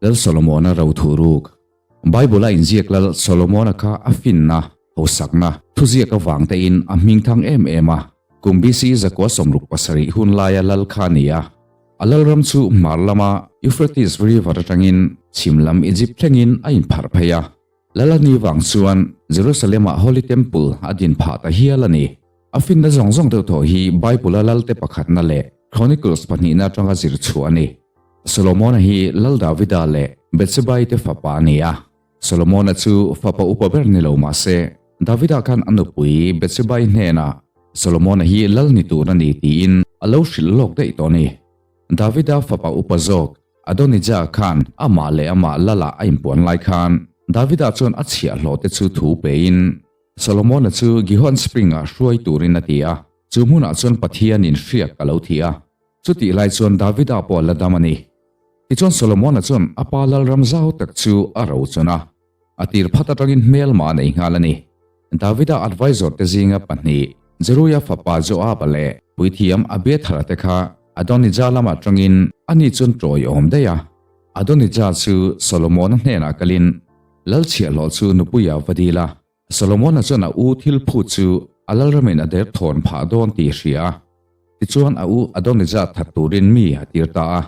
Lal Solomona ro thu ruk. Bible a inziak Lal Solomona kha a finna, hausakna, thuziak avang tein a hmingthang em em a. Kum BC 967 hun laia lal kha a ni a. A lalram chu hmar lama Euphrates River atangin chhim lam Egypt thlengin a inpharh phei a. Lal a ni vang chuan Jerusalem-ah Holy Temple a din phah ta hial a ni. A finna zawng zawng deuh tawh hi Bible-a Lalte pakhatna leh Chronicles pahnihna atanga zir chhuah a ni. Solomona hi Lal Davida leh Bethsebai te fapa a ni a. Solomona chu fapa upa ber ni lo mah se, Davida khan a nupui Bethsebai hnenah Solomona hi lal ni tur a ni tiin a lo hrilh lawk daih tawh a ni. Davida fapa upa zawk Adonija khan amah leh amah lalah a inpuan lai khan Davida chuan a chhiahhlawh te chu thu pein Solomona chu Gihon Spring-ah hruai turin a ti a, chu hmunah chuan Pathianin hriak a lo thi a. Chutih lai chuan Davida pawh a la dam a ni. Tichuan Solomona chuan a pa lalram zau tak chu a ro chun a, a tir phat atangin hmelma a nei nghal a ni. Davida advisor te zinga pahnih, Zeruia fapa Joaba leh puithiam Abiathara te kha Adonija lamah tangin ani chuan tawiawm daih a. Adonija chu Solomona hnenah kalin Lal chhiahhlawh chu nupuia va dil a. Solomona chuan a u thil phut chu a lalramin a der thawn phah dawn tih a hria a. Tichuan a u Adonija that turin mi a tir ta a.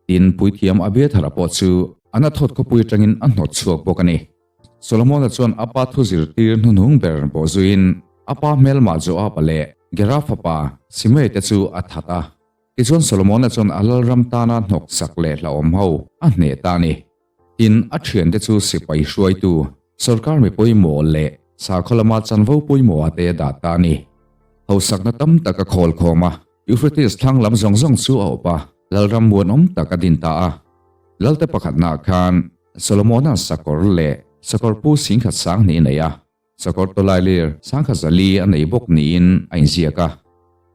Tin, puithiam Abiathara pawh chu Anathot khawpui atangin a hnawt chhuak bawk a ni. Solomona chuan a pa thu zirtir hnuhnung ber bawhzuiin a pa hmelmah Joaba leh Gera fapa Simei te chu a that a. Tichuan Solomona chuan a lalram tana hnawk sak leh hlauhawm ho a hneh ta a ni. Tin, a thiante chu sipai hruaitu, sorkar mi pawimawh leh sakhaw lama chanvo pawimawha te a dah ta a ni. Hausakna tam tak a khawl khawm a, Euphrates thlang lam zawng zawng chu a awp a, lalram muanawm tak a din ta a. Lalte pakhatnaah khan Solomona sakawr leh sakawr pu singkhat sang hnih a nei a. Sakawr tawlailir sangkhat zali a nei bawk niin a inziak a.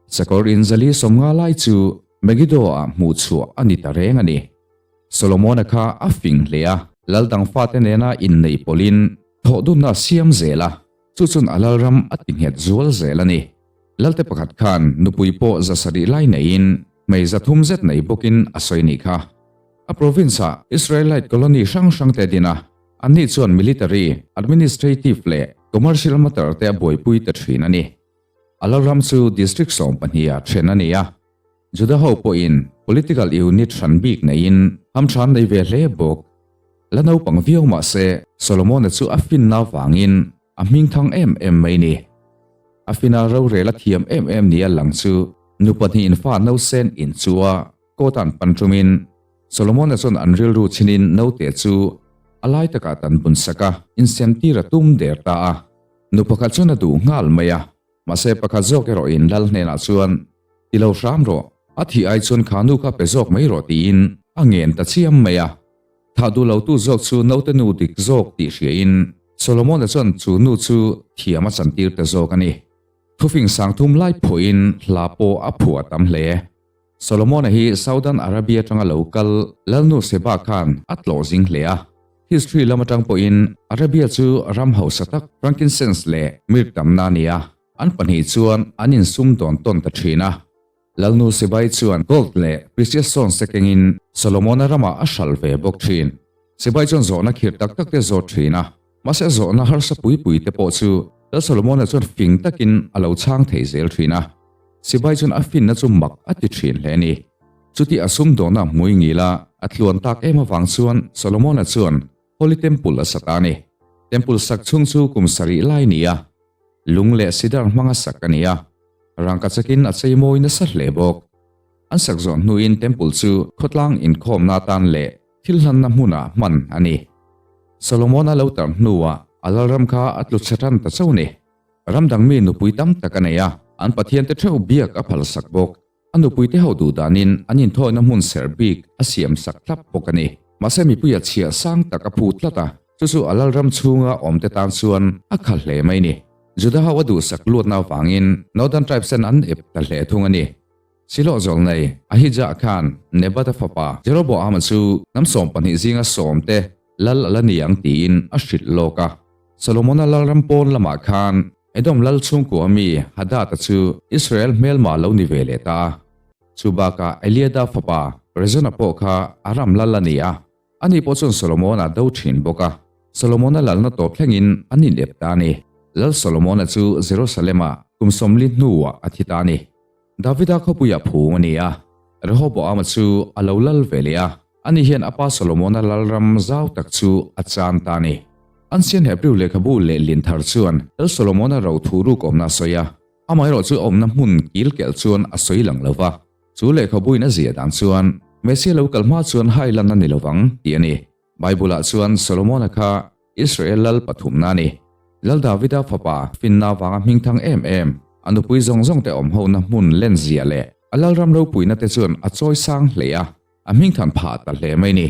Sakawr in zali sawmnga lai chu Megiddo-ah hmuh chhuah a ni ta reng a ni. Solomona kha a fing hle a, lal dang fate nena inneih pawlhin thawhdunna a siam zel a, chu chuan a lalram a ti nghet zual zel a ni. Lalte pakhat khan nupui pawh zasarih lai neiin hmei zathum zet nei bawkin a sawi nih kha. A province-ah Israelite colony hrang hrangte a din a, Anni chuan military, administrative leh commercial matter te a buaipui ta thin a ni. A lalram chu district 12 ah then a ni a. Juda ho pawhin political unit hran bik neiin hamthan nei ve hle bawk. La naupang viau mah se Solomona chu a finna avangin a hmingthang em em mai ni. A fina rorel a thiam em em nia lang chu nu pahnihin fa nausen inchua court-ah an pan tumin Solomona chuan an rilru chhinin naute chu a lai takah tan bun sak a, insem tir a tum der ta a. Nu pakhat chuan a duh nghal mai a, mahse pakhat zawk erawhin lal hnenah chuan, Ti lo hram rawh, a thih ai chuan kha nu kha pe zawk mai rawh tiin a ngen ta chiam mai a. Thah duh lotu zawk chu naute nu dik zawk tih hriain Solomona chuan chu nu chu thiam a chantir ta zawk a ni. Thufing sangthum lai phuahin hla pawh a phuah tam hle. Solomona hi Southern Arabia atanga lo kal Lalnu Seba khan a tlawh zing hle a. History lam atang pawhin Arabia chu ram hausa tak frankincense leh myrrh tamna a ni a, an pahnih chuan an insum dawn tawn ta thin a. Lalnu Sebai chuan gold leh precious stones te kengin Solomona ramah a hralh ve bawk thin. Sebai chuan zawhna khirh tak tak te zawt thin a, mahse zawhna harsa pui pui te pawh chu Lal Solomona chuan fing takin a lo chhang thei zel thin a. Sipai chuan a finna chu mak a ti thin hle a ni. Chuti a sumdawnna hmui ngila a tluan tak em avang chuan Solomona chuan Holy Temple a sa ta a ni. Temple sak chhung chu kum sarih lai ni a, lung leh sidar hmanga sak a ni a, rangka chakin a cheimawi nasa hle bawk. An sak zawh hnuin Temple chu khawtlang inkhawmna atan leh thil hlanna hmunah hman a ni. Solomona lo tar hnuah a lalram kha a tlu chhe tan ta chauh a ni. Ram dang mi nupui tam tak a nei a, an pathiante theuh biak a phalsak bawk. A nupuite ho duh danin an inthawina hmun serh bik a siam sak thlap bawk a ni. Mahse mipuia chhiah sang tak a phut tlat a, chu chu a lalram chhunga awmte tan chuan a kha hle mai ni. Juda ho a duhsak luatna avangin Northern Tribes ten an ep ta hle thung a ni. Siloh zawng nei Ahijah khan Nebata fapa Jeroboama chu hnam 12 zinga sawmte lal a la ni ang tiin a hrilh lawk a. Solomona lalram pawn lamah khan Edom lal chhungkua mi Hadad-a chu Israel hmelma lo ni ve leh ta a. Chu bakah Eliada fapa Rezona pawh kha Aram lal a ni a. Ani pawh chuan Solomona do thin bawk a, Solomona lalna tawp thlengin an inep ta a ni. Lal Solomona chu Jerusalem-ah kum 40 hnuah a thi ta a ni. Davida khawpuiah phung a ni a, Rehoboama chu a lo lal ve leh a, ani hian a pa Solomona lalram zau tak chu a chan ta a ni. Ancient Hebrew lehkhabu lehlin thar chuan Lal Solomona ro thu ruk awmna a sawi a, amaherawh chu a awmna hmun kil kelh chuan a sawi lang lo va. Chu lehkhabuin a ziah dan chuan Messia lo kal hma chuan hai lan a ni lo vang tih a ni. Bible-ah chuan Solomona kha Israel lal pathumna a ni. Lal Davida fapa finna vanga hmingthang em em, a nupui zawng zawng te awm hona hmun len ziah leh a lalram ropuina te chuan a chawi sang hle a, a hmingthan phah ta hle mai ni.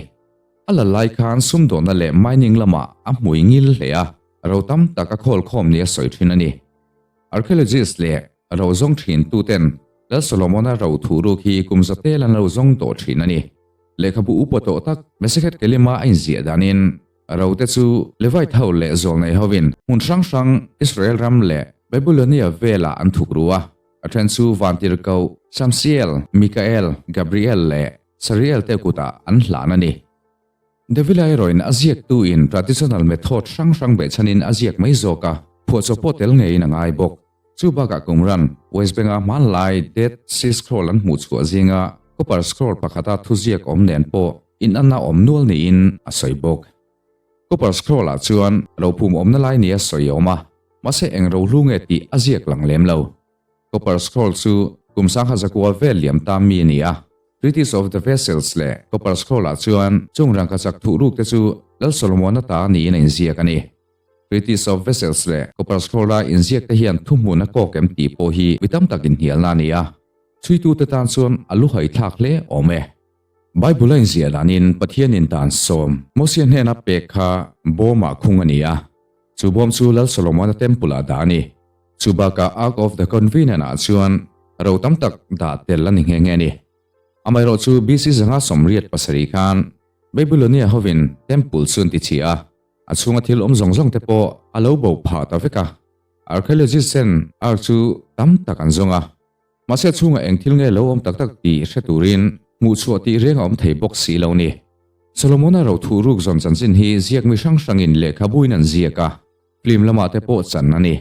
A lal lai khan sumdawnna leh mining lamah a hmui ngil hle a, ro tam tak a khawl khawm nia sawi thin a ni. Archaeologist leh ro zawng thin tuten Lal Solomona ro thu ruk hi kum za tel an lo zawng tawh thin a ni. Lehkhabu upa tawh tak Mesakhet Kelima a inziah danin ro te chu Levite ho leh zawlnei hovin hmun hrang hrang Israel ram leh Babylonia velah an thuk ru a, a then chu Vantirhkoh, Samsiel, Mikael, Gabriel leh Sariel te kutah an hlan a ni. Devil-a erawhin a ziaktu in traditional method hrang hrang behchhanin a ziak mai zawk a, phuahchawp pawh tel ngeiin a ngai bawk. Chu bakah Qumran, West Bank-a hmanlai Dead Sea Scroll an hmuh chhuah zinga Copper Scroll pakhata thuziak awm nen pawh inanna awm nual niin a sawi bawk. Copper Scroll-ah chuan rophum awmna lai nia sawi a awm a, mahse eng rohlu nge tih a ziak lang lem lo. Copper Scroll chu kum sangha zakua vel liam ta mi a ni a. Treatise of the Vessels leh Copper Scroll-ah chuan chung rangkachak thuhruk te chu Lal Solomona ta niin a inziak a ni. Treatise of Vessels leh Copper Scroll-a inziak te hian thuhmun a kawk em tih pawh hi mi tam tak inhnialna a ni a. Chhuitute tan chuan a luhai thlak hle awm e. Bible a inziah danin Pathianin dan sawm Mosia hnena pek kha bawmah khung a ni a. Chu bawm chu Lal Solomona Temple-ah dah a ni. Chu bakah Ark of the Covenant-ah chuan ro tam tak dah tel a ni nghe nghe a ni. Amaherawh chu BC 587 khan Babylonia hovin Temple chu an ti chhia a, a chhunga thil awm zawng zawng te pawh a lo bo phah ta vek a. Archaeologists ten Ark chu tam tak an zawng a, mahse a chhungah eng thil nge lo awm tak tak tih hre turin hmuhchhuah tih reng a awm thei bawk si lo ni. Solomona ro thuh ruk zawn chanchin hi ziakmi hrang hrangin lehkhabuin an ziak a. Film lamah te pawh chan a ni.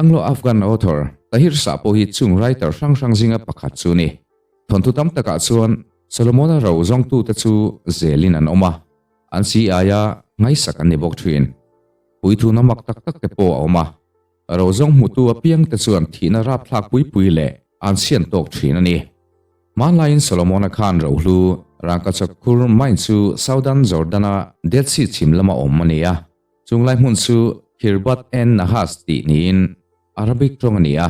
Anglo-Afghan author Tahir Shah pawh hi chung writer hrang hrang zinga pakhat chu a ni. Thawnthu tam takah chuan Solomona ro zawngtute chu zelin an awm a, an si aia ngaihsak an ni bawk thin. Puithuna mak tak tak te pawh a awm a, ro zawng hmutu apiangte chuan thihna rapthlak pui pui leh an chhian tawk thin a ni. Hmanlaiin Solomona khan rohlu rangkachak khur mine chu Southern Jordan-a Dead Sea chhim lama awm a ni a. Chunglai hmun chu Khirbat en Nahas tih niin Arabic tawng a ni a,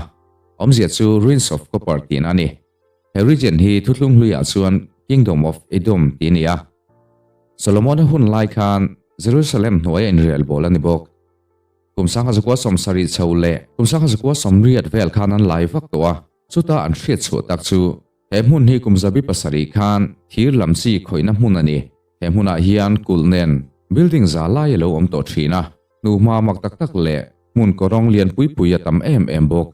awmzia chu Ruins of Copper tihna a ni. He region hi thuthlung hluiah chuan Kingdom of Edom tih a ni a. Solomon-a hun lai khan Jerusalem hnuaia inrelbawl a ni bawk. Kum 1970 chho leh kum 1980 vel khan an lai vak tawh a, chuta an hriat chhuah tak chu he hmun hi kum 700 khan thir lam chi khawihna hmun a ni. He hmunah hian kulh nen building za lai a lo awm tawh thin a, hnuhma mak tak tak leh hmun kawrawng lian pui pui a tam em em bawk.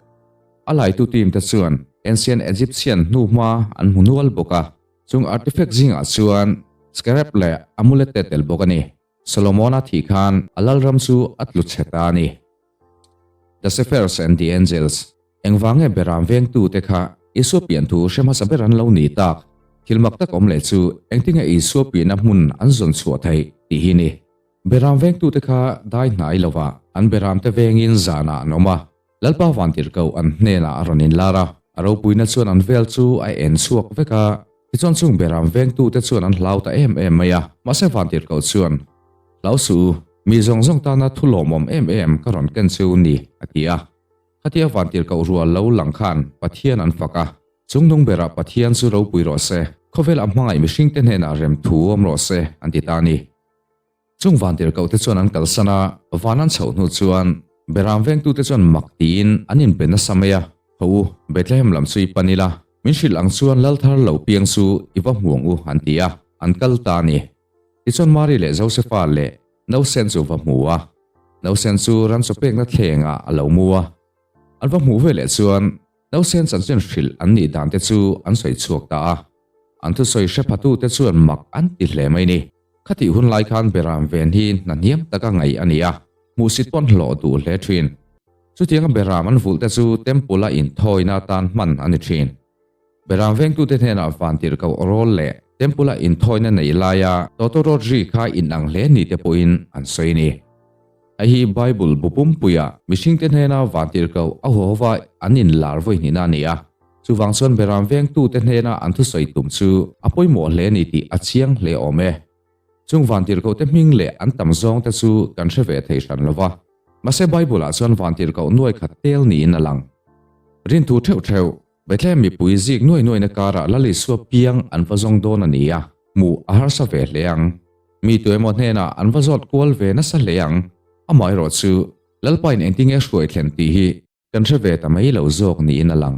A laitu team te chuan Ancient Egyptian hnuhma an hmu nual bawk a, chung artifact zingah chuan scarab leh amulet te tel bawk a ni. Solomona thih khan a lalram chu a tlu chhe ta a ni. The Shepherds and the Angels. Engvang nge beram vengtute kha Isua pian thu hre hmasa ber an lo ni tak? Thil mak tak awm leh chu engtinge Isua pianna hmun an zawn chhuah theih tih hi ni. Beram vengtute kha dai hnai lovah an beramte vengin zanah an awm a, Lalpa vantirhkoh an hnenah a rawn inlar a, a ropuina chuan an vel chu a en chhuak vek a, tichuan chung beram vengtute chuan an hlau ta em em mai a, mahse vantirhkoh chuan, Hlau suh u, mi zawng zawng tana thu lawmawm em em ka rawn ken chu ni, a ti a. Khatia vantirhkoh rual lo lang khan Pathian an fak a, Chungnung berah Pathian chu ropui rawh se, khawvel a hmangaih mihringte hnenah rem thu awm rawh se, an ti ta a ni. Chung vantirhkohte chuan an kalsan a, van an chhoh hnu chuan Beram vengtute chuan mak tiin an inpe nasa mai a, Haw u, Bethlehem lam chu i pan ila, min hrilh ang chuan lal thar lo piang chu i va hmu ang u, an ti a, an kal ta a ni. Tichuan Mari leh Josefa leh Nausen chu va hmu a, nausen chu ran chaw pekna thlengah a lo mu a. An va hmuh veleh chuan nausen chanchin hrilh an nih dan te chu an sawi chhuak ta a. An thusawi hre phatute chuan mak an ti hle mai ni. Khatih hun lai khan Beram ven hi hna hniam taka ngaih a ni a, hmuhsit pawn hlawh duh hle thin. Chutianga Beram an vulh te chu Temple a inthawina atan hman a ni thin. Beram vengtute hnenah vantirhkoh rawl leh Temple a inthawina neih laia tawtawrawt ri kha inang hle ni te pawhin an sawi a ni. Hei hi Bible bu pumpuia mihringte hnena vantirhkoh a huahova an inlar vawi hnihna a ni a. Chuvang chuan Beram vengtute hnena an thusawi tum chu a pawimawh hle a ni tih a chiang hle awm e. Chung vantirhkohte hming leh an tam zawngte chu kan hre ve thei hran lo va. Mahse Bible-ah chuan vantirhkoh nuai khat tel niin a lang. Rinthu theuh theuh, Bethlehem mipui zik nuai nuaina karah Lal Isua piang an va zawng dawn a ni a, hmuh a harsa ve hle ang. Mi tuemaw hnenah an va zawt kual ve nasa hle ang. Amaherawhchu, Lalpain engtinge hruai thlen tih hi kan hre ve ta mai lo zawk niin a lang.